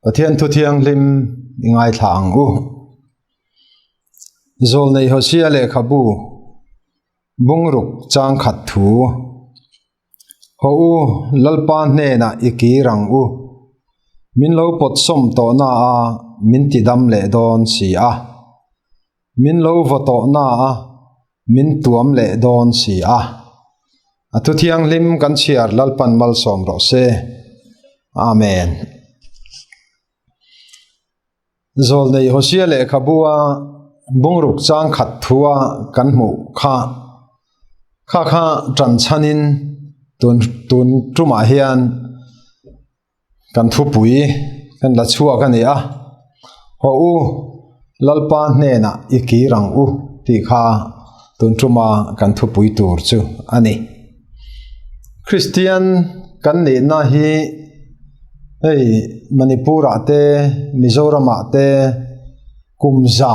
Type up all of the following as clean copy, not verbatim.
Pathian thu thianghlim i ngaithla ang u. Zawlnei Hosea lehkhabu bungruk chang khat thu. Haw u, Lalpa hnenah i kir ang u. Min lo pawt sawm tawh na a, min ti dam leh dawn si a. Min lo vaw tawh na a, min tuam leh dawn si a. A thu thianghlim kan chhiar Lalpan malsawm rawh se. Amen. Zawlnei Hosea lehkhabua bungruk chang khat thua kan hmuh kha kha kha tan chhanin tun tun tumah hian kan thupui kan la chhuak a ni a. Haw u, Lalpa hnenah i kir ang u tih kha tun tuma kan thupui tur chu a ni. Kristian kan nihna hi hei Manipur ah te Mizoram ah te kum za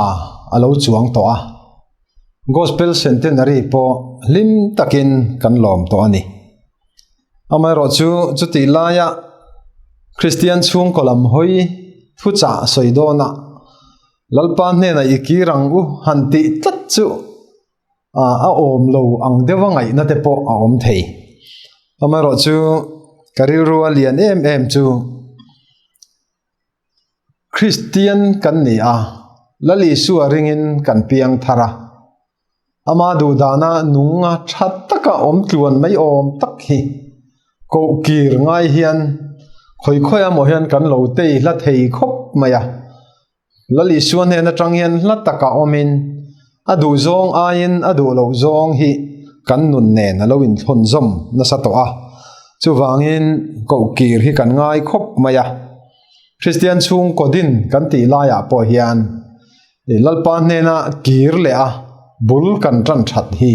a lo chuang tawh a, Gospel Centenary pawh hlim takin kan lawm tawh a ni. Amaherawhchu chutih laia Kristian chhungkaw lam hawi thuchah sawi dawnah Lalpa hnenah i kir ang u han tih tlat chu a awm lo ang deuha ngaihna te pawh a awm thei. Amaherawhchu ka rilru a lian em em chu Kristian kan ni a, Lal Isua ringin kan piang thar a. Ama duhdana nunga tha taka awm tluan mai awm tak hi koh kir ngai hian khawi khawi amaw hian kan lo tei hla thei khawp mai a. Lal Isua hnen atang hian hla taka awmin a duh zawng aiin a duh loh zawng hi kan nun nen a lo inthlawn zawm nasa tawh a. Chuvangin kohkir hi kan ngai khawp mai a. Kristian chhungkaw din kan tih laiah pawh hian Lalpa hnena kir leh a bul kan tan that hi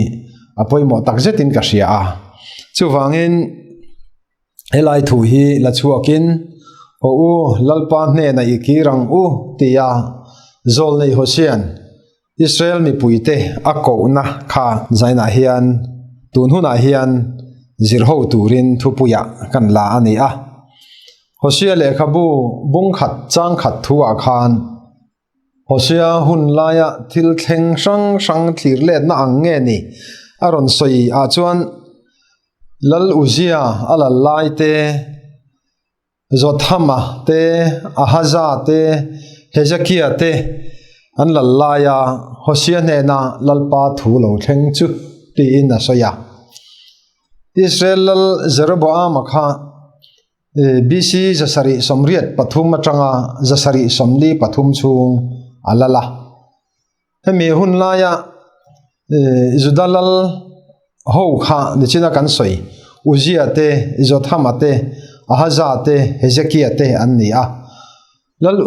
a pawimawh tak zetin ka hria a. Chuvangin. Helai thu hi la chhuakin, Haw u, Lalpa hnenah i kir ang u, tia Zawlnei Hosian Israel mipuite a kohna kha zainah hian tun hunah hian zirho turin thupuiah kan la a ni a. Hosea lehkhabu bung khat chang khat thuah khan Hosea hun laia thil thleng hrang hrang thlir letna ang nge ni a rawn sawi ah chuan Lal Uzia a lal lai te, Jothama te, Ahaza te, Hezekia te an lal laia Hosea hnena Lalpa thu lo thleng chu tiin a sawi a. Israel lal Jeroboama kha BC 783 atanga 743 chhung a lal a. Hemi hun laia Juda lal ho kha nichina kan sawi Uzia te, Jothama te, Ahaza te, Hezekia te an ni a. Lal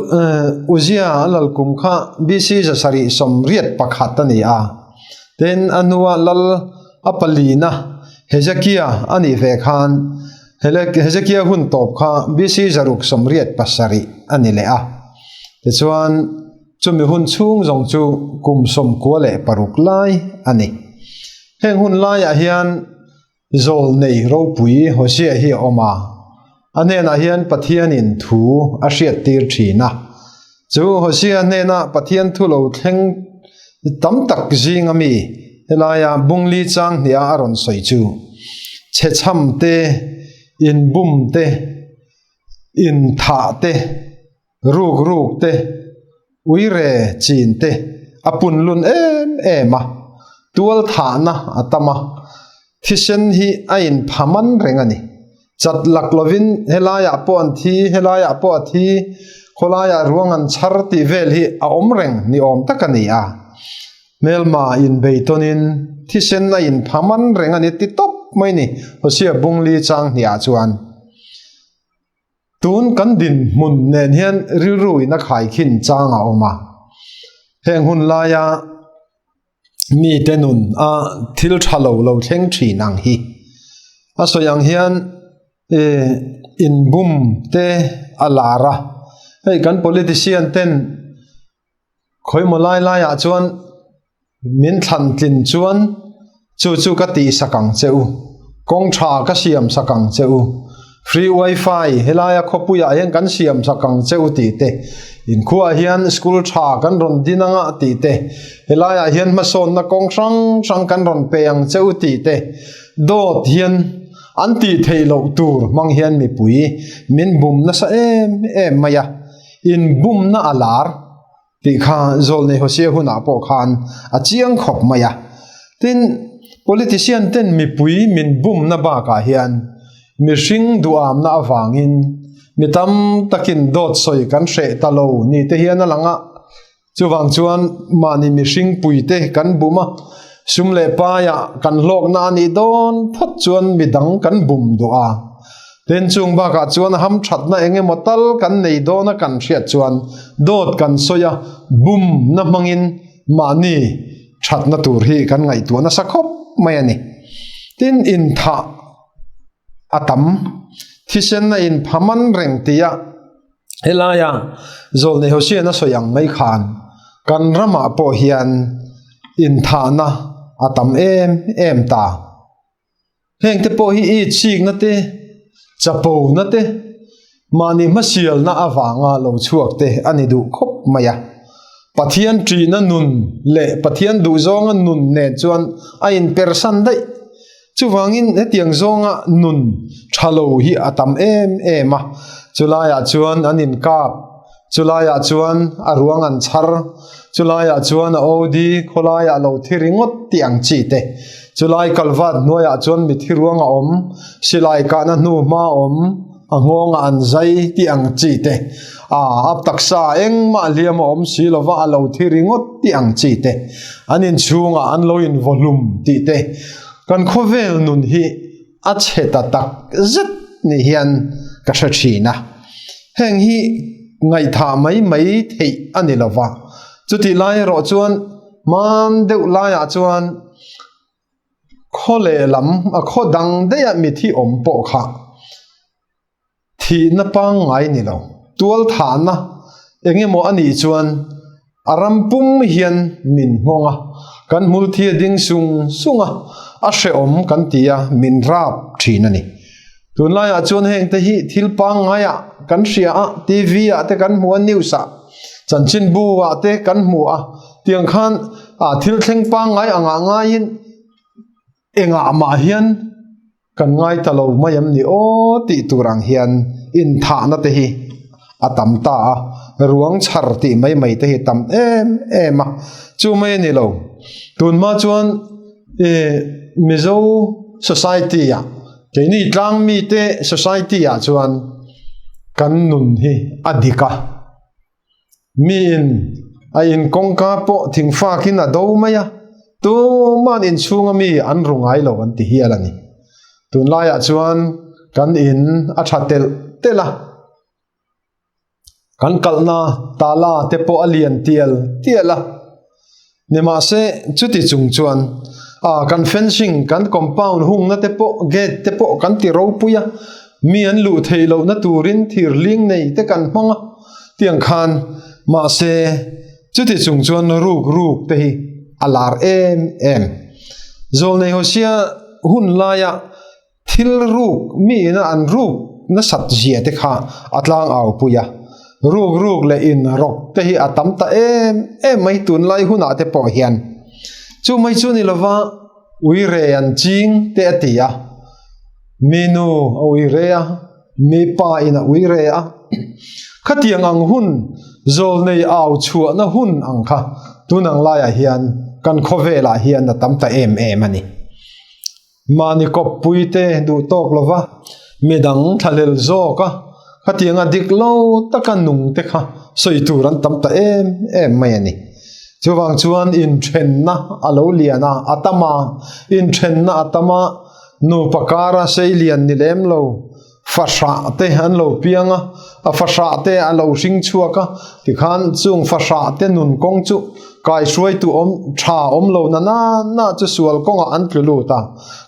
Uzia a lal kum kha BC 781 a ni a. Tin, a hnua lal a palina Hezekia a nih ve khan Hezekia hun tawp kha BC 687 a ni leh a. Tichuan. Chumi hun chhung zawng chu kum 96 lai a ni. Heng hun laiah hian Zawlnei ropui Hosea hi a awm a, a hnenah hian Pathianin thu a hriattir thin a. Chu Hosea hnena Pathian thu lo thleng tam tak zinga mi helaia bungli chang hniha a rawn sawi chu, Chhechham te, inbum te, inthah te, Ruk ruk te, ui re chin te a pun lun em em a, tual thahna a tam a, thisen hi a in pha man reng a ni. Chat lak lovin helaiah pawh an thi, helaiah pawh a thi, khawlaiah ruang an chhar tih vel hi a awm reng ni awm tak a ni a. Hmelma inbei tawnin thisen a in pha man reng a ni ti tawp mai ni, Hosea Bungli chang hniah chuan. Tun kan dinhmun nen hian rilru in a khaikhin chang a awm a. Heng hun laia mite nun a thil tha lo lo thleng thin ang hi. A sawi ang hian inbum te a lar a, hei kan politician ten Khawimaw lai laiah chuan min thlan tlin chuan chu chu ka tih sak ang che u, kawng tha ka siam sak ang che u, Free wifi helaia khawpuiah hian kan siam chak ang che u tih te, inkhuaah hian school tha kan rawn din anga tih te, helaiah hian hmasawnna kawng hrang hrang kan rawn pe ang che u tih te, dawt hian an tih theih loh tur hmang hian mipui min bum nasa em em mai a, inbumna a lar. Tih kha Zawlnei Hosea hunah pawh khan a chiang khawp mai a. Tin, politician ten mipui min bumna bakah hian mihring duhamna avangin mi tam takin dawt sawi kan hreh ta lo ni te hian a lang a. Chuvang chuan mahni mihring puite kan bum a, sum leh paiah kan hlawkna a nih dawn phawt chuan midang kan bum duh a. Tin, chung bakah chuan hamthatna eng emaw tal kan nei dawna kan hriat chuan dawt kan sawi a, bumna hmangin mahni thatna tur hi kan ngaihtuah nasa khawp mai a ni. Tin, inthah a tam, thisen a inphaman reng tia helaia Zawlnei Hosea a sawi ang mai khan kan ramah pawh hian inthahna a tam em em ta. Heng te pawh hi i chikna te, chapona te, mahni hmasialna avanga lo chhuak te a ni duh khawp mai a. Pathian ṭihna nun leh Pathian duhzawnga nun nen chuan a inpersan daih. Chuvangin hetiang zawnga nun ṭha lo hi a tam em em a, chulaiah chuan an inkap. Chulaiah chuan a ruang an chhar, chulaiah chuan a OD khawlaiah lo thi ringawt tih ang chi te, chulai kalvat hnuaiah chuan mithi ruang a awm, silai kahna hnu hma a awm, a nghawngah an zai tih ang chi te, a a taksa engmah hliam a awm si lova a lo thi ringawt tih ang chi te, an inchhungah an lo invaw hlum tih te, kan khawvel nun hi a chhe ta tak zet ni hian ka hre thin a. Heng hi ngaihthah mai mai theih a ni lo va, chutih lai erawh chuan hman deuh laiah chuan khaw lehlam a khaw dang daih a mithi awm pawh kha Thihna pangngai ni lo, tualthahna eng emaw a nih chuan a ram pum hian min nghawng a, kan hmul thi a ding sung sung a, a hrehawm kan ti a, min rap thin a ni. Tunlaiah chuan heng te hi thil pangngaiah kan hria a, TV ah te kan hmu a, news ah, chanchinbu ah te kan hmu a, tiang khan thil thleng pangngai angah ngaiin engah mah hian Kan ngai ta lo mai em ni aw tih tur ang hian inthahna te hi a tam ta a, ruang chhar tih mai mai te hi tam em em a, chu mai a ni lo. Tunhma chuan ih Mizo society ah keini tlang mite society ah chuan kan nun hi a dik a, Miin a in kawngka pawh thingfakin a do mai a, tuman inchhunga mi an ru ngai lo an ti hial a ni. Tunlaiah chuan kan in a tha telh telh a, kan kalhna tala te pawh a lian tial tial a. Nimahse, chuti chung chuan a kan fencing, kan compound hungna te pawh, gate te pawh kan ti ropui a, mi an luh theih lohna turin thirhling nei te kan hmang a, tiang khan mahse chuti chung chuan ruk ruk te hi a lar em em. Zawlnei Hosea hun laia Thil ruk miin a an ruk nasat zia te kha a tlang au pui a, ruk ruk leh in rawk te hi a tam ta em em mai tunlai hunah te pawh hian. Chu mai chu ni lova ui re an ching te a ti a, mi nu a ui re a, mi pa in a ui re a, khatiang ang hun zawlnei au chhuahna hun ang kha tunang laiah hian kan khawvelah hian a tam ta em em a ni. Mahni kawppuite duh tawk lova midang thlahlel zawk a, khatianga dik lo taka nung te kha sawi tur an tam ta em em mai a ni. Chuvang chuan inthenna a lo lian a, a tam a, inthenna a tam a, nupa kara sei lian ni lem lo, Fahrah te an lo piang a, a fahrah te a lo hring chhuak a, tikhan chung fahrah te nun kawng chu kaihruaitu awm tha awm lo na na na chu sual kawngah an tlu lut a.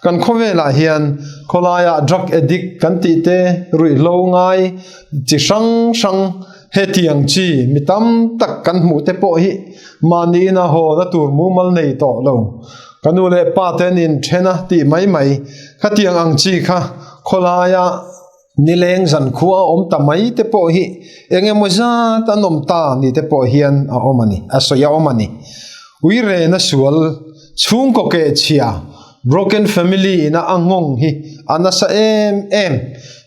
Kan khawvelah hian khawlaiah drug addict kan tih te, ruihhlo ngai chi hrang hrang hetiang chi mi tam tak kan hmuh te pawh hi mahniin a haw na tur mumal nei tawh lo. Ka nu leh pa te an inthen a tih mai mai, khatiang ang chi kha khawlaia. Nileng zankhua a awm ta mai te pawh hi eng emaw zat an awm ta ni te pawh hian a awm a ni, a sawi a awm a ni. Uirena sual chhungkaw keh chhia, broken family, ina a nghawng hi a nasa em em.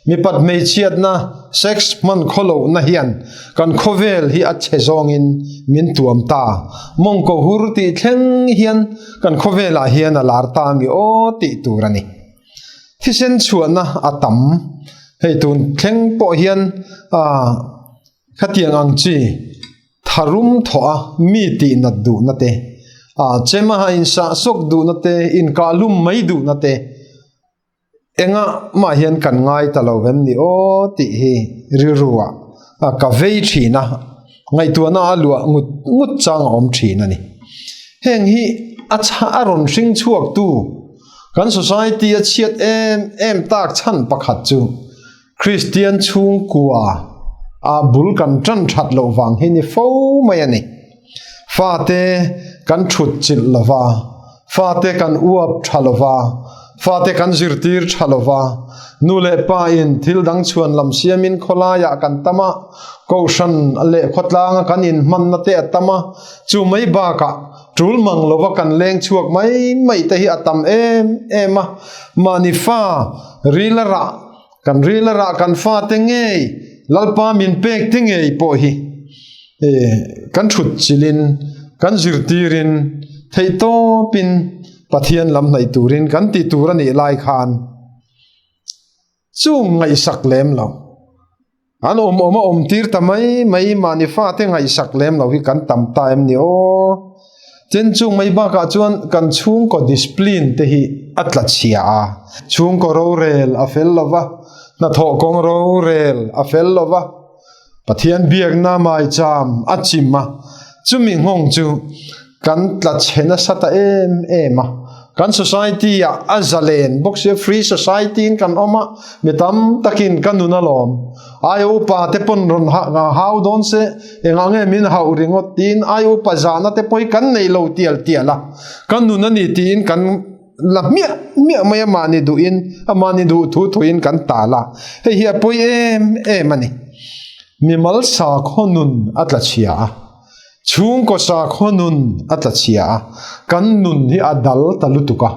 Mipat hmeichhiatna, sex, hman khawlohna hian kan khawvel hi a chhe zawngin min tuam ta. Mawngkaw hur tih thleng hian kan khawvelah hian a lar ta mi aw tih tur a ni. Thisen chhuahna a tam. Hei tun thleng pawh hian ah khatiang ang chi tharum thawh a mi tih nat duhna te, ah chema ha insah sawk duhna te, inkah lum mai duhna te engah mah hian kan ngai ta lo em ni aw tih hi rilru ah ka vei thin a, ngaihtuahna a luah ngut ngut chang a awm thin a ni. Heng hi a a rawn hring chhuak tu. Kan society a chhiat em em tak chhan pakhat chu Kristian chhungkua ah bul kan tan that loh vang hi ni fo mai a ni. Fate kan thut chilh lova, fate kan uap tha lova, fate kan zirtir tha lova, nu leh pa in thil dang chhuan lam siamin khawlaiah kan tam a, kohhran leh khawtlanga kan inhmanna te a tam a, chu mai bakah Tul mang lova kan leng chhuak mai mai te hi a tam em em a, mahni fa ril a rah, kan ril a rah kan fa te ngei, Lalpa min pek te ngei pawh hi kan thut chilhin, kan zirtirin, theihtawpin Pathian lam hnaih turin kan ti tur a nih lai khan Chung ngaihsak lem lo. An awm awm a awm tir ta mai mai mahni fate ngaihsak lem lo hi kan tam ta em ni aw. Tin chung mai bakah chuan kan chhungkaw discipline te hi a tla chhia a. Chhungkaw rorel a fel lo va, hnathawh kawng rorel a fel lo va, Pathian biakna maicham a chim a, chumi nghawng chu kan tla chhe nasa ta em em a. Kan society ah a zalen bawk sia, free society in kan awm a, mi tam takin ka nun alawm. Ai upa te pawn rawn hau dawn se, engah nge min hauh ringawt tiin ai upa zahna te pawh hi kan nei lo tial tial a, ka nun a ni tiin kan la hmiah hmiah mai a mahni duhin a mahni duh thu thuin kan tal a, hei hi a pawi em em a ni. Mimal sakhaw nun a tla chhia a, chhungkaw sakhaw nun a tla chhia a, kan nun hi a dal ta lutuk a.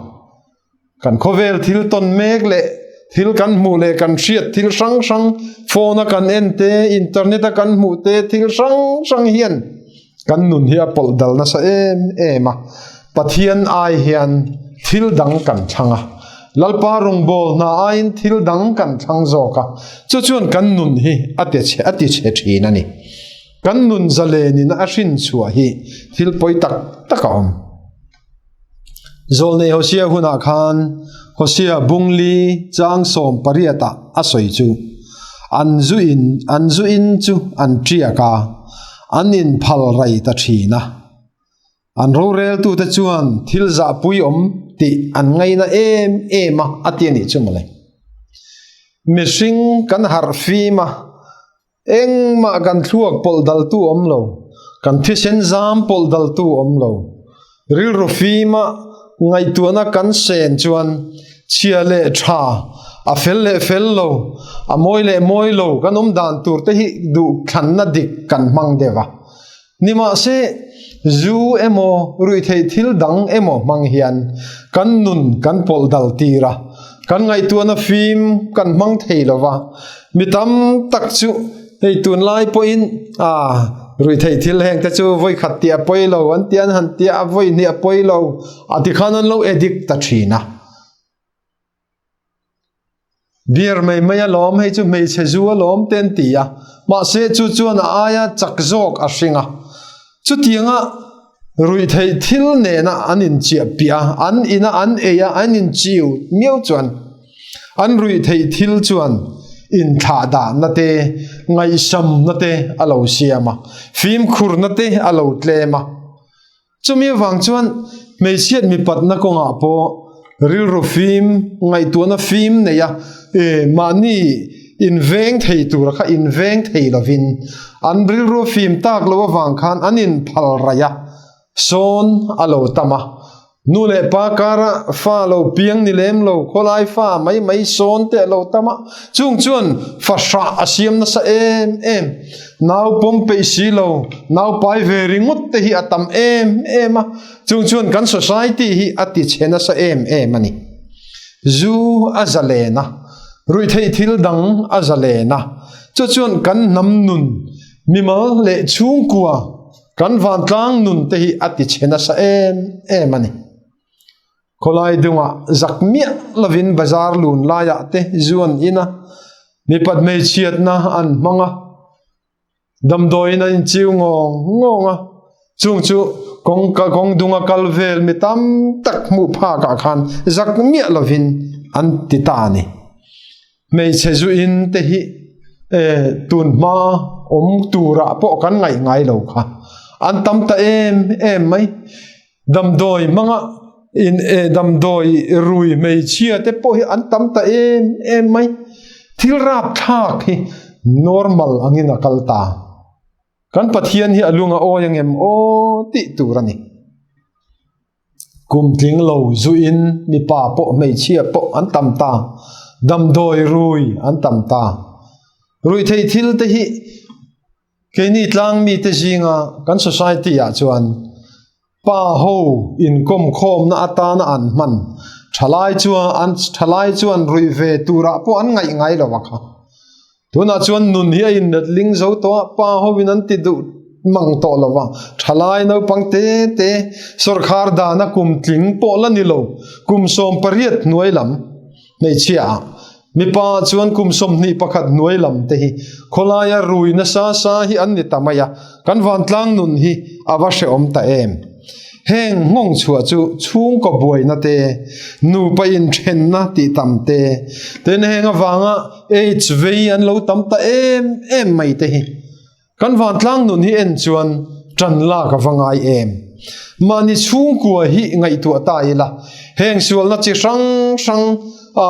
Kan khawvel thil tawn mek leh thil kan hmuh leh kan hriat thil hrang hrang phone a kan en te, internet a kan hmuh te thil hrang hrang hian Kan nun hi a pawlh dal nasa em em a, Pathian ai hian thil dang kan thlang a, Lalpa rawngbâwl hna aiin thil dang kan thlang zawk a, chu chuan kan nun hi a ti chhe a ti chhe thin a ni. Kan nun zalenin a hrin chhuah hi thil pawi tak tak a awm. Zawlnei Hosea hunah khan Hosea bungli chang 18 ah a sawi chu, An zu in, an zu in chu an ṭiak a, an inphal rai ta ṭhin a. An roreltute chuan thil zahpui awm tih an ngaina em em a, a ti a nih chu mawle. Mihring kan harh fim a. Engmah kan thluak pawlh daltu awm lo, kan thisen zam pawlh daltu awm lo. Rilru fima ngaihtuahna kan sen chuan chhia leh tha, a fel leh fel lo, a mawi leh mawi lo kan awm dan tur te hi duhthlanna dik kan hmang deuh a. Nimahse, zu emaw ruihtheih thil dang emaw hmang hian kan nun kan pawlh dal tir a, kan ngaihtuahna fim kan hmang thei lo va. Mi tam tak chu hei tunlai pawhin ah ruihtheih thil heng te chu vawi khat tih a pawi lo an ti an han tia a vawi hnih a pawi lo a tikhan an lo addict ta thin a. Beer mai mai a lawm, hei chu hmeichhe zu a lawm te an ti a, mahse chu chuan a aia chak zawk a hring a. Chutianga ruihtheih thil nena an inchiah piah a, an ina an ei a, an inchiu miau chuan an ruihtheih thil chuan inthlahdahna te, ngaihsamna te a lo siam a, fimkhurna te a lo tlem a. Chumi avang chuan hmeichhiat mipatna kawngah pawh rilru fim, ngaihtuahna fim neia mahni inveng thei tura kha inveng thei lovin an rilru fim tak lo avang khan an inphal raih a, sawn a lo tam a. Nu leh pa kara fa lo piang ni lem lo, khawlai fa mai mai sawn te a lo tam a, chung chuan fa hrah a siam nasa em em. Nau pawm peih si lo, nau pai ve ringawt te hi a tam em em a, chung chuan kan society hi a ti chhe nasa em em a ni. Zu a zalen a, ruihtheih thil dang a zalen a, chu chuan kan hnam nun, mimal leh chhungkua, Kan vantlang nun te hi a ti chhe nasa em em a ni. Khawlai dungah zak miah lovin bazar lun laiah te zu an in a, mipat hmeichhiatna an hmang a, damdawiin an inchiu ngawng ngawng a, chung chu kawngka kawng dunga kal vel mi tam tak hmuh phakah khan zak miah lovin an ti ta a ni. Hmeichhe zu in te hi tun hma awm turah pawh kan ngaih ngai lo kha. An tam ta em em mai. Damdawi hmanga in damdawi rui hmeichhia te pawh hi an tam ta em em mai. Thil rapthlak hi normal angin a kal ta. Kan Pathian hi a lung a awi angem aw tih tur a ni. Kum tling lo zuin mipa pawh hmeichhia pawh an tam ta, damdawi rui an tam ta. Ruihtheih thil te hi keini tlang mite zinga kan society ah chuan pa ho inkawm khawmna atana an hman thalai chuan an thalai chuan ruih ve turah pawh an ngaih ngai lo a kha. Tunah chuan nun hi a inletling zo tawh a, pa hovin an ti duh mang tawh lo va, thalai naupang te te sawrkhar dana kum tling pawh la ni lo, kum 18 hnuai lam hmeichhia ah mipa chuan kum 21 hnuai lam te hi khawlaia rui nasa sa hi an ni ta mai a, kan vantlang nun hi a va hrehawm ta em. Heng nghawng chhuah chu chhungkaw buaina te, nupa inthenna tih tam te, tin heng avanga AIDS vei an lo tam ta em em mai te hi kan vantlang nun hi en chuan tan lak a va ngai em. Mahni chhungkua hi ngaihtuah ta ila, heng sualna chi hrang hrang a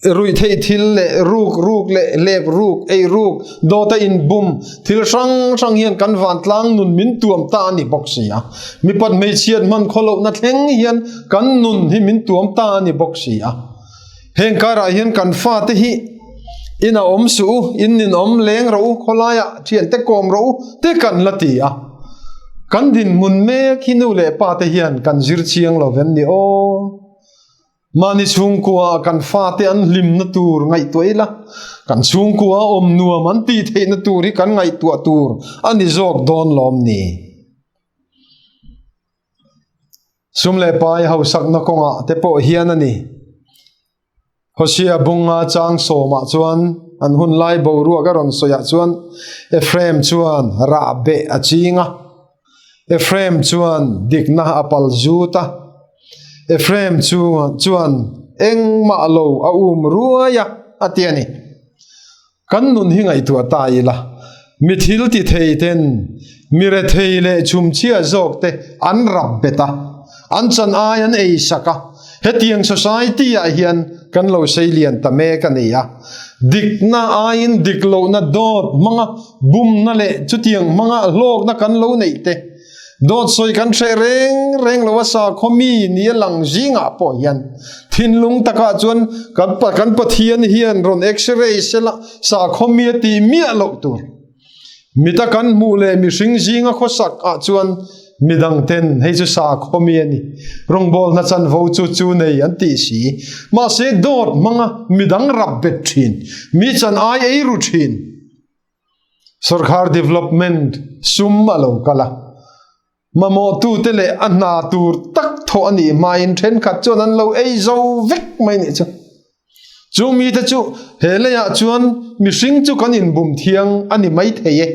Ruihtheih thil leh ruk ruk leh lep ruk, ei ruk, dawta inbum, thil hrang hrang hian kan vantlang nun min tuam ta a ni bawk si a. Mipat hmeichhiat hman khawlohna thleng hian kan nun hi min tuam ta a ni bawk si a. Heng karah hian kan fate hi in a awm suh u, in ninawm leng rawh u, khawlaiah thiante kawm rawh u te kan la ti a. Kan dinhmun mek hi nu leh pate hian kan zir chiang lo vem ni aw. Mahni chhungkua kan fate an hlimna tur ngaihtuah ila, kan chhungkua awm nuam an tih theihna tur hi kan ngaihtuah tur a ni zawk dawn lawm ni? Sum leh pai hausakna kawngah te pawh hian a ni. Hosea bunga chang sawmah chuan an hun lai boruak a rawn sawiah chuan Ephraim chuan rah beh a ching a. Ephraim chuan dikna a pal zut a, Ephraim chu chuan engmah lo a um ruai a, a ti a ni. Kan nun hi ngaihtuah ta ila, mi thil ti thei ten mi rethei leh chhumchhia zawk te an rap bet a, an chan ai an ei sak a, hetiang society ah hian kan lo sei lian ta mek a ni a. Dikna aiin dik lohna dawt hmanga bumna leh chutiang hmanga hlawkna kan lo neih te, dawt sawi kan hreh reng reng lo a sakhaw mi ni a lang zingah pawh hian thinlung takah chuan kan kan Pathian hian rawn x-ray sela sakhaw mi a tih miah loh tur. Mita kan hmuh leh mihring zinga khawsak ah chuan midang ten hei chu sakhaw mi a ni, rawngbawlna chanvo chu chu nei an tih si. Mahse dawt hmanga midang rap bet thin, mi chan ai ei ru thin. Sorkar development sum a lo kal a, mamawhtute leh a hna tur tak thawh a nih hmain thenkhat chuan an lo ei zo vek mai nih chu. Chu mite chu he leiah chuan mihring chu kan inbum thiang a ni mai thei e.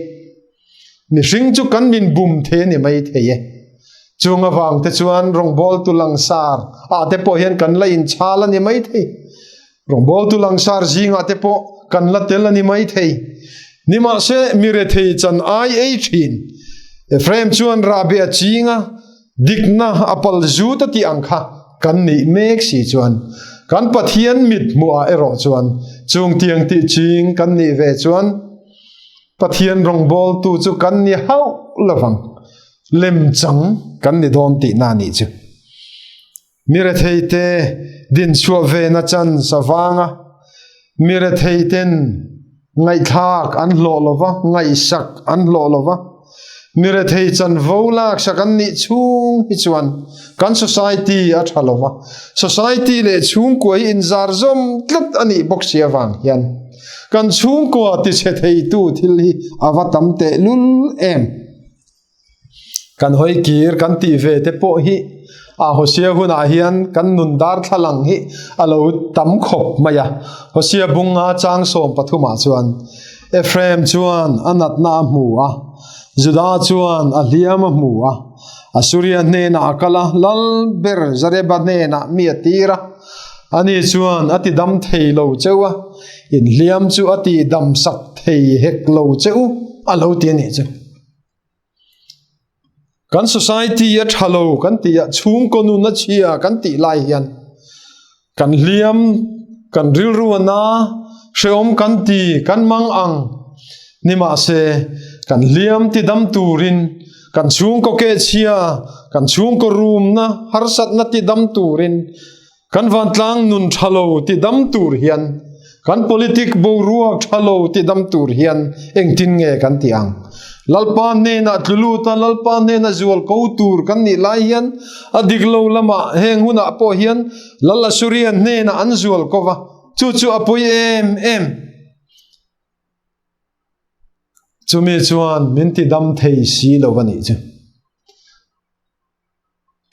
Mihring chu kan min bum thei a ni mai thei e. Chung avang te chuan rawngbawltu langsar ah te pawh hian kan la inchhal a ni mai thei. Rawngbawltu langsar zingah te pawh kan la tel a ni mai thei. Nimahse, mi rethei chan ai ei thin. Ephraim chuan rahbeh a ching a, dikna a pal zut a tih ang kha kan nih mek si chuan kan Pathian mit hmuhah erawh chuan chung tiang tih ching kan nih ve chuan Pathian rawngbawltu chu kan ni hauh lovang, lemchang kan ni dawn tihna a nih chu. Mi retheite dinchhuah vena chance avanga mi retheiten ngaihthlak an hlawh lova, ngaihsak an hlawh lova, mi rethei chanvo laksak an nih chhung hi chuan kan society a tha lova, society leh chhungkua hi inzar zawm tlat a nih bawk si avang hian kan chhungkua tichhe theitu thil hi a va tam tehlul em. Kan hawi kir kan tih ve te pawh hi a Hosea hunah hian kan nun darthlalang hi a lo tam khawp mai a. Hosea bunga chang 13 ah chuan Ephraim chuan a natna a hmu a, Judah chuan a hliam a hmu a, Asuria hnenah a kal a, lal ber Zareba hnenah mi a tir a, ani chuan a tidam thei lo cheu a, inhliam chu a tihdam sak thei hek lo cheu a lo ti a nih chu. Kan society a tha lo kan tih ah chhungkaw nun a chhia kan tih lai hian kan hliam kan rilru a na hrehawm kan ti kan mang ang ni mahse kan hliam ti dam turin kan chhungkaw keh chhia kan chhungkaw rumna harsatna ti dam turin Kan vantlang nun tha lo ti dam tur hian, kan politic boruak tha lo ti dam tur hian engtin nge kan tih ang? Lalpa hnenah tlu lut a, Lalpa hnena zual ko tur kan nih lai hian a dik lo lamah heng hunah pawh hian Lal Asuria hnenah an zual ko va, chu chu a pawi em em. Chumi chuan min ti dam thei si lo a nih chu.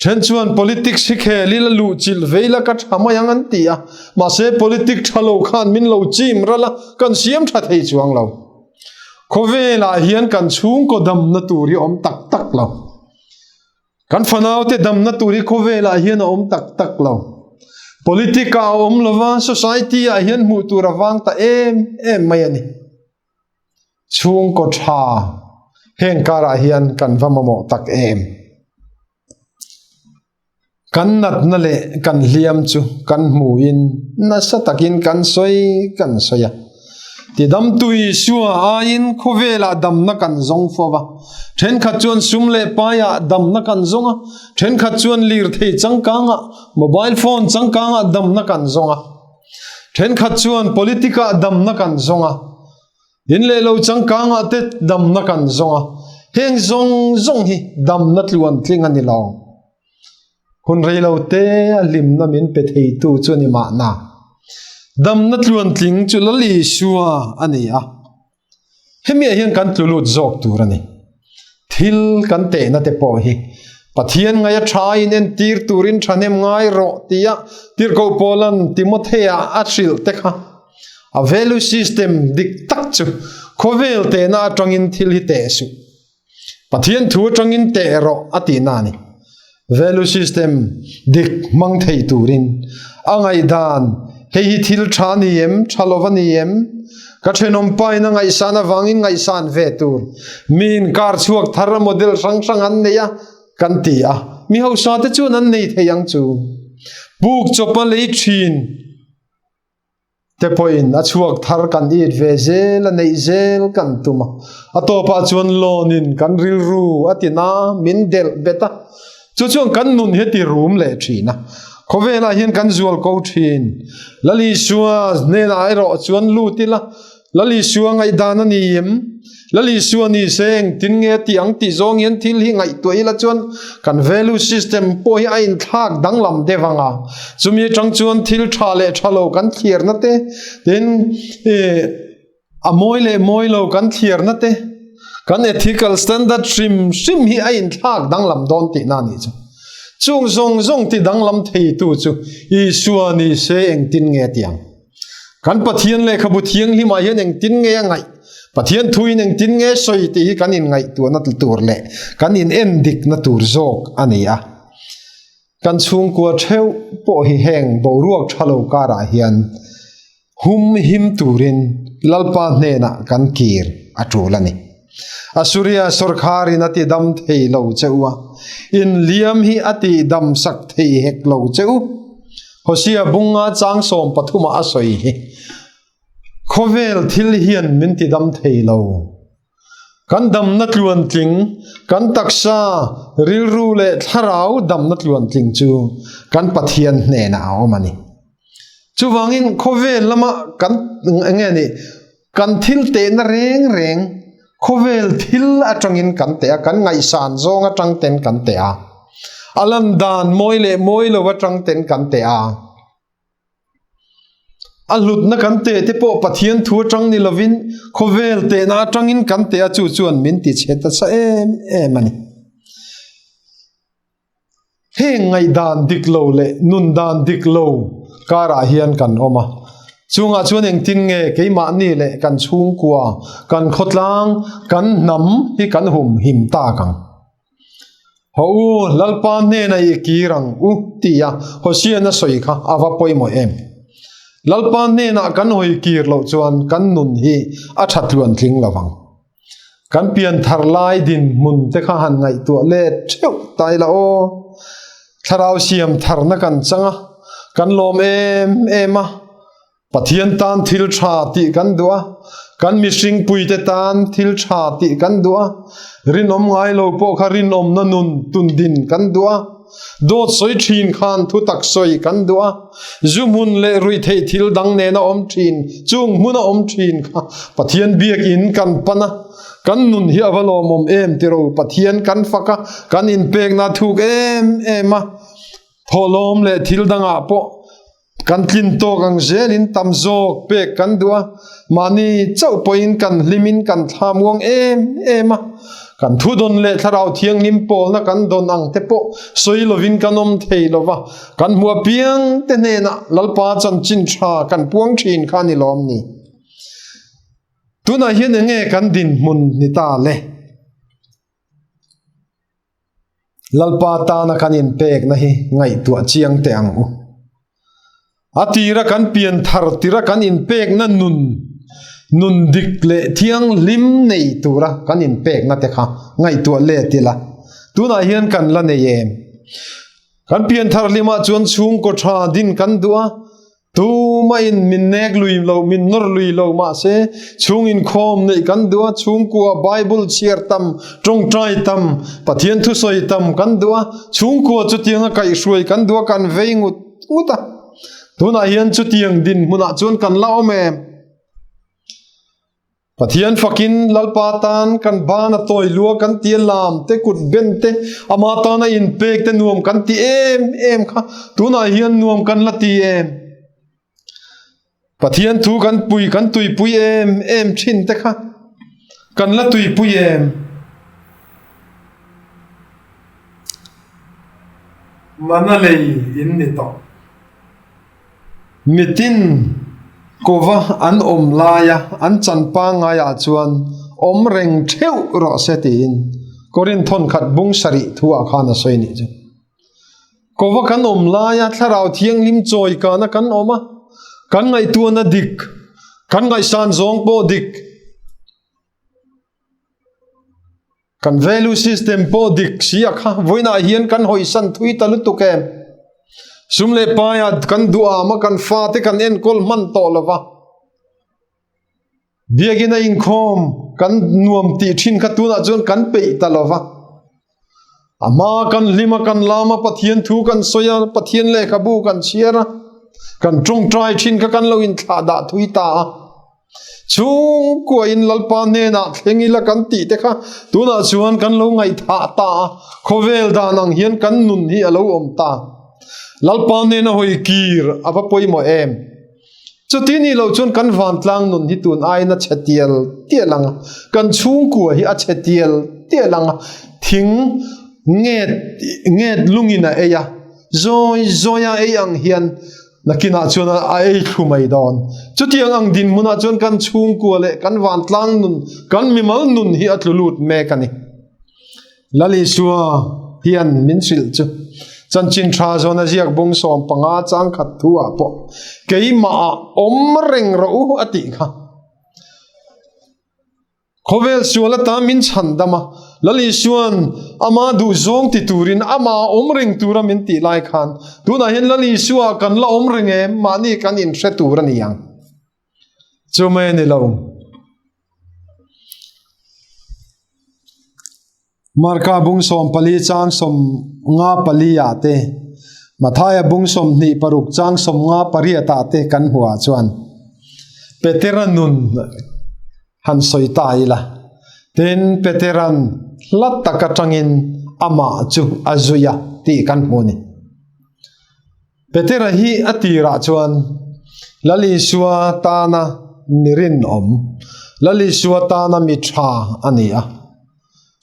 Then chuan politics hi khel ila luh chilh vei la ka tha mai ang an ti a, mahse politic tha lo khan min lo chim ral a, kan siam tha thei chuang lo. Khawvelah hian kan chhungkaw damna tur hi a awm tak tak lo. Kan fanaute damna tur hi khawvelah hian a awm tak tak lo. Politic ah a awm lova, society ah hian hmuh tur a vang ta em em mai a ni. Chhungkaw tha heng karah hian kan va mamawh tak em? Kan natna leh kan hliam chu kan hmuhin nasa takin kan sawi kan sawi a. Tidamtu Isua aiin khawvelah damna kan zawng fo va. Thenkhat chuan sum leh paiah damna kan zawng a, thenkhat chuan lirthei changkangah, mobile phone changkangah damna kan zawng a. Thenkhat chuan politic ah damna kan zawng a, in leh lo changkang ah te damna kan zawng a, heng zawng zawng hi damna tluan tling a ni lo. Hun rei lo te a hlimna min pe thei tu chu a ni mahna. Damna tluan tling chu Lal Isua a ni a. Hemi ah hian kan tlu lut zawk tur a ni. Thil kan tehna te pawh hi Pathian ngaia tha in entir turin thahnem ngai rawh tia Tirhkoh Paula'n Timothea a hrilh te kha a value system dik tak chu khawvel tehna atangin thil hi teh suh. Pathian thu atangin teh rawh a tihna a ni. Value system dik hmang thei turin a ngaihdan hei hi thil tha ni em, tha lova ni em? Ka thenawm pain a ngaihsan avangin ngaihsan ve tur miin car chhuak thar a model hrang hrang an nei a kan ti a, mi hausa te chuan an nei thei ang chu. Puk chawp a lei thin. Te pawhin a chhuak thar kan it ve zel a neih zel kan tum a, a tawpah chuan lawnin kan rilru a ti na min delh bet a, chu chuan kan nun hi a ti rum leh thin a, khawvelah hian kan zual ko thin. Lal Isua hnenah erawh chuan lut ila, Lal Isua ngaihdan a ni em? Lal Isua ni se engtin nge tih ang tih zawng hian thil hi ngaihtuah ila chuan kan value system pawh hi a inthlak danglam deuh ang a. Chumi atang chuan thil tha leh tha lo kan thliarna te, tin ih a mawi leh mawi lo kan thliarna te, kan ethical standard hrim hrim hi a inthlak danglam dawn tihna a nih chu. Chung zawng zawng ti danglam theitu chu Isua ni se engtin nge tih ang? Kan Pathian lehkhabu thianghlimah hian engtin nge a ngaih? Pathian thuin engtin nge sawi tih hi kan inngaihtuahna tur leh kan inendikna tur zawk a ni a. Kan chhungkua theuh pawh hi heng boruak tha lo karah hian hum him turin Lalpa hnenah kan kir a tul a ni. Asuria sawrkharin a tidam thei lo che u a, inliam hi a tihdam sak thei hek lo che u. Hosea bunga chang 13 a sawi hi, Khawvel thil hian min tidam thei lo. Kan damna tluantling, kan taksa rilru leh thlarau damna tluantling chu kan Pathian hnenah a awm a ni. Chuvangin khawvel lama kan enge ni kan thil tehna reng reng khawvel thil atangin kan teh a, kan ngaihsan zawng atang ten kan teh a, a lan dan mawi leh mawi lo atang ten kan teh a. A hlutna kan teh te pawh Pathian thu atang ni lovin khawvel tehna atangin kan teh a, chu chuan min ti chhe ta sa em em a ni. Heng ngaihdan dik lo leh nun dan dik lo karah hian kan awm a, chungah chuan engtin nge keimahni leh kan chhungkua, kan khawtlang, kan hnam hi kan humhim tak ang? Haw u, Lalpa hnena i kir ang u tia Hosiana sawi kha a va pawimawh em? Lalpa hnenah kan hawi kir loh chuan kan nun hi a tha tluan tling lo vang. Kan pian thar lai dinhmun te kha han ngaihtuah let theuh ta ila aw. Thlarau siam tharna kan chang a, kan lawm em em a. Pathian tan thil tha tih kan duh a, kan mihring puite tan thil tha tih kan duh a, rinawm ngai lo pawh kha rinawmna nun tun din kan duh a, dawt sawi thin khan thutak sawi kan duh a, zu hmun leh ruihtheih thil dang nena awm thin chung hmuna awm thin kha Pathian biakin kan pan a, kan nun hi a va lawmawm em tiro Pathian kan fak a, kan inpekna thuk em em a, thawhlawm leh thil dangah pawh Kan tlin tawk ang zelin tam zawk pek kan duh a, mahni chauh pawhin kan hlimin kan thlam uang em em a. Kan thu dawn leh thlarau thianghlim pawlna kan dawn ang te pawh sawi lovin kan awm thei lo va, kan hmu apiang te hnenah Lalpa chanchin tha kan puang thin kha a ni lawm ni. Tunah hian enge kan dinhmun ni ta le? Lalpa tana kan inpekna hi ngaihtuah chiang teh ang u. A tira kan pian thar tira kan inpekna nun, nun dik leh thianghlim nei tura kan inpekna te kha ngaihtuah let ila. Tunah hian kan la nei em? Kan pian thar hlimah chuan chhungkaw tha din kan duh a, Tumahin min nek lui lo, min nawr lui lo mahse chhung inkhawm neih kan duh a, chhungkua Bible chhiar tam, tawngtai tam, Pathian thusawi tam kan duh a, chhungkua chutianga kaihhruai kan duh a, kan vei ngut ngut a. Tunah hian chutiang dinhmunah chuan kan la awm em? Pathian fakin Lalpa tan kan ban a tawi lua kan ti a lam te kut ben te ama tana inpek te nuam kan ti em em kha tunah hian nuam kan la ti em Pathian thu kan pui kan tuipui em em thin te kha kan la tuipui em Mana lei in ni tawh. Mitin kova an awm laia an chan pangaiah chuan awm reng theuh rawh se tiin Korinth thawnkhat bung sarih thuah khan a sawi nih chu. Kova kan awm laia thlarau thianghlim chawi kana kan awm a, kan ngaihtuahna dik, kan ngaihsan zawng pawh dik, Kan value system pawh dik si a kha vawiinah hian kan hawisan thui ta lutuk em. Sum leh paia kan duham a kan fate kan enkawl hman tawh lo va. Biakin a inkhawm kan nuam tih thin kha tunah chuan kan peih ta lo va. A hma kan hlim a kan lam a Pathian thu kan sawi a Pathian lehkhabu kan chhiar a kan tawngtai thin kha kan lo inthlah dah thui ta a. Chhungkuain Lalpa hnenah thleng ila kan tih te kha tunah chuan kan lo ngaihthah ta a, khawvel dan ang hian kan nun hi a lo awm ta. Lalpa hnena hawi kir a va pawimawh em? Chuti nih loh chuan kan vantlang nun hi tun aiin a chhe tial tial ang a, kan chhungkua hi a chhe tial tial ang a, thing nget nget lungin a ei a, zawi zawia ei ang hian Nakinah chuan a ei thlu mai dawn. Chutiang ang dinhmunah chuan kan chhungkua leh kan vantlang nun, kan mimal nun hi a tlu lut mek a ni. Lal Isua hian min hrilh chu chanchin tha zawn a ziak bung 15 changkhat thu ah pawh keimah ah awm reng rawh u a tih kha. Khawvel sual ata min chhan dam a, Lal Isua'n ama duhzawng ti turin amah awm reng tura min tih lai khan tunah hian Lal Isua kan la awm reng em? Mahni kan inhre tur a ni ang. Chu mai a ni lo. Marka bung 14 chang 54 ah te, Mathaia bung 26 chang 58 ah te kan hmuh ah chuan Petera nun han sawi ta ila. Tin, Petera'n hla tak atangin amah chu a zui a tih kan hmu a ni. Petera hi a tirah chuan Lal Isua tana mi rinawm, Lal Isua tana mi tha a ni a.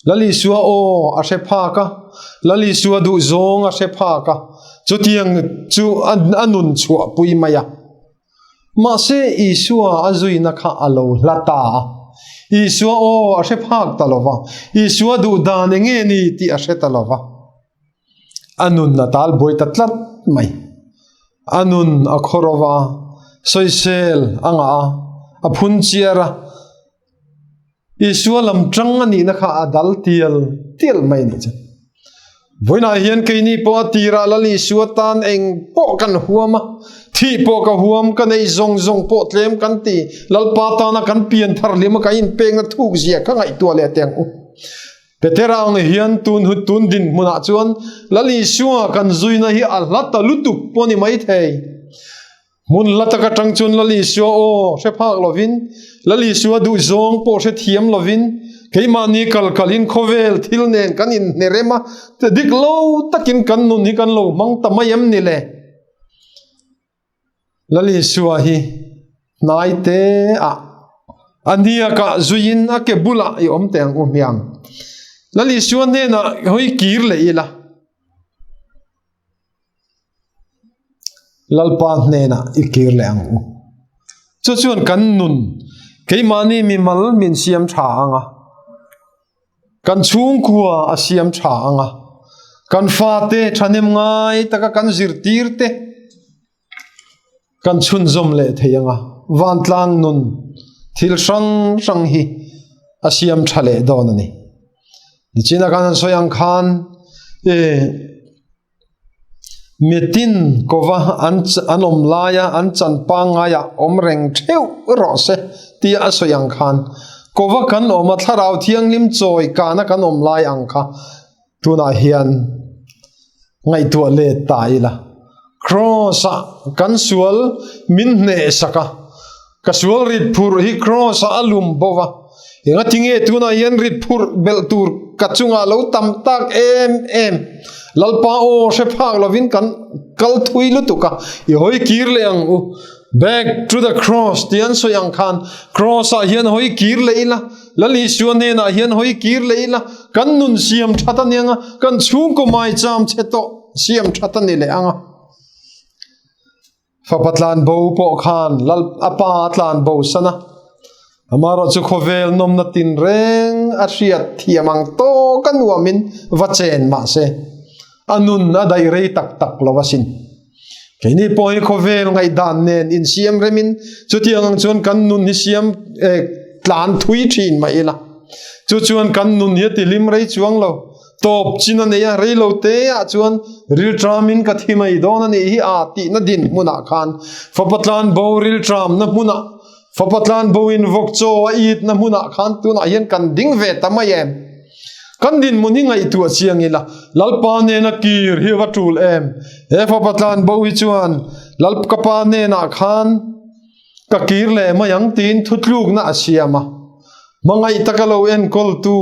Lal Isua aw a hre phak a, Lal Isua duhzawng a hre phak a, chutiang chu a nun chhuahpui mai a. Mahse Isua a zuina kha a lo hla ta a. Isua aw a hre phak ta lo va, Isua duh dan eng nge ni tih a hre ta lo va. A nun a tal buai ta tlat mai. A nun a khaw ro va, sawisel a ngah a, a phun chiar a. Isua lam tang a nihna kha a dal tial tial mai a nih chu. Vawiinah hian keini pawh a tirah Lal Isua tan eng pawh kan huam a, thih pawh ka huam, ka neih zawng zawng pawh tlem kan ti, Lalpa tana kan pian thar hlim a kan inpekna thuk zia kha ngaihtuah leh teh ang u. Petera ang hian tun hu tun dinhmunah chuan Lal Isua kan zuina hi a hla ta lutuk pawh ni mai thei. Hmun hla tak atang chuan Lal Isua aw hre phak lovin, Lal Isua duhzawng pawh hre thiam lovin, keimahni kal kalin khawvel thil nen kan inhnerem a, dik lo takin kan nun hi kan lo hmang ta mai em ni le? Lal Isua hi hnai te ah a hniakah zuiin a ke bulah i awm teh ang u hmiang. Lal Isua hnenah hawi kir leh ila. Lalpa hnenah i kir leh ang u. Chu chuan kan nun keimahni mimal min siam tha ang a. Kan chhungkua a siam tha ang a, kan fate thahnem ngai taka kan zirtir te kan chhunzawm leh thei ang a, vantlang nun thil hrang hrang hi a siam tha leh dawn a ni. Nichina khan an sawi ang khan e Mitin kova an an awm laia an chan pangngaiah awm reng theuh rawh se tia a sawi ang khan kova kan awm a thlarau thianghlim chawi kana kan awm lai ang kha tunah hian ngaihtuah let ta ila. Kraws ah kan sual min hneh sak a, ka sual rit phurh hi kraws ah a lum bo va, engatinge tunah hian rit phurh belh tur ka chungah lo tam tak em em, Lalpa aw hre phak lovin kan kal thui lutuk a, i hawi kir leh ang u, back to the cross tih an sawi ang khan kraws ah hian hawi kir leh ila, Lal Isua hnenah hian hawi kir leh ila, kan nun siam that a nia nga, kan chhungkaw maicham chhe tawh siam that a ni leh ang a. Fapa tlan bo pawh khan Lal a pa a tlan bo san a, amaherawhchu khawvel nawmna tinreng a hriat thiam ang tawk a nuamin va chen mahse a nun a daih rei tak tak lo asin. Keini pawh hi khawvel ngaihdan nen insiam remin chutiang ang chuan kan nun hi siam tlan thui thin mai ila. Chu chuan kan nun hi a tihlim rei chuang lo. Tawp chin a nei a, rei lo te ah chuan rilṭamin ka thi mai dawn a nih hi a tihna din hmunah khan fapa tlan bo rilṭamna hmunah fapa tlan bo in vawk chaw a itna hmunah khan tunah hian kan ding ve ta mai em. Kan dinhmun hi ngaihtuah chiang ila, Lalpa nena kir hi va tul em? He fapa tlan bo hi chuan Lalka pa hnenah khan ka kir leh mai ang tiin thutlukna a siam a. Hmangaih taka lo enkawltu,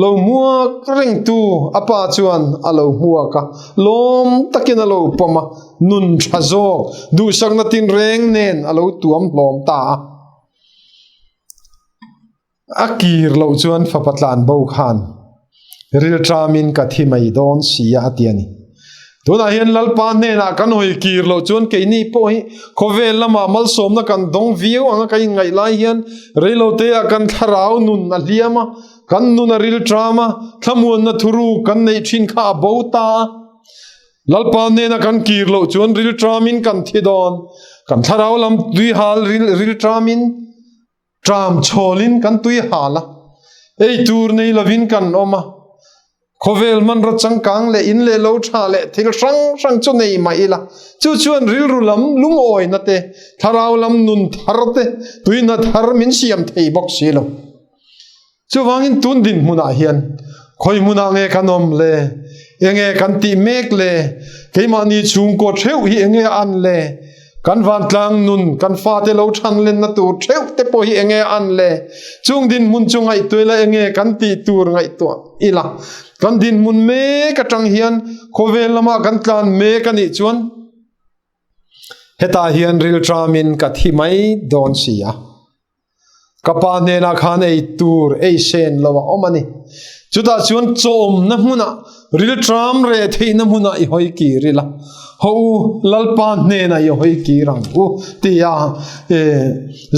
lo hmuak rengtu a pa chuan a lo hmuak a, lawm takin a lo pawm a, nun tha zawk, duhsakna tinreng nen a lo tuam hlawm ta a. A kir loh chuan fapa tlan bo khan rilṭamin ka thi mai dawn si a a ti a ni. Tunah hian Lalpa hnenah kan hawi kir loh chuan keini pawh hi khawvel lamah malsawmna kan dawng viau ang a ka inngaih lai hian reiloteah kan thlarau nun a hliam a, kan nun a rilṭam a, thlamuanna thuruk kan neih ṭhin kha a bo ta a. Lalpa hnena kan kir loh chuan rilṭamin kan thi dawn. Kan thlarau lam tuihal rilṭamin Tram chhawlin kan tui hal a, ei tur nei lovin kan awm a, khawvel hmanraw changkang leh in leh lo tha leh thil hrang hrang chu nei mah ila, chu chuan rilru lam lungawina te, thlarau lam nun thar te, tuihna thar min siam thei bawk si lo. Chuvangin tun dinhmunah hian. Khawi hmunah nge kan awm le? Enge kan tih mek le? Keimahni chhungkaw theuh hi enge a an le? Kan vantlang nun, kan fate lo than lenna tur theuh te pawh hi enge a an le? Chung dinhmun chu ngaihtuah ila enge kan tih tur ngaihtuah ila. Kan dinhmun mek atang hian khawvel lamah kan tlan mek a nih chuan hetah hian rilṭamin ka thi mai dawn si a. Ka pa hnenah khan ei tur ei sen lo a awm a ni. Chutah chuan chawmna hmunah rilṭam reh theihna hmunah i hawi kir ila. Haw u, Lalpa hnenah i hawi kir ang u tia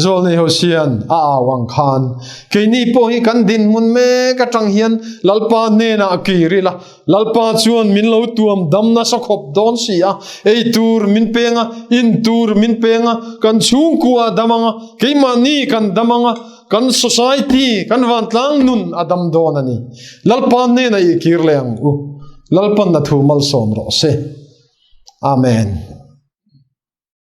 Zawlnei Hosian a au ang khan keini pawh hi kan dinhmun mek atang hian Lalpa hnenah kir ila. Lalpa chuan min lo tuam dam nasa khawp dawn si a, ei tur min peng a, in tur min peng a, kan chhungkua a dam ang a, keimahni kan dam ang a, kan society, kan vantlang nun a dam dawn a ni. Lalpa hnenah i kir leh ang u. Lalpan a thu malsawm rawh se. Amen.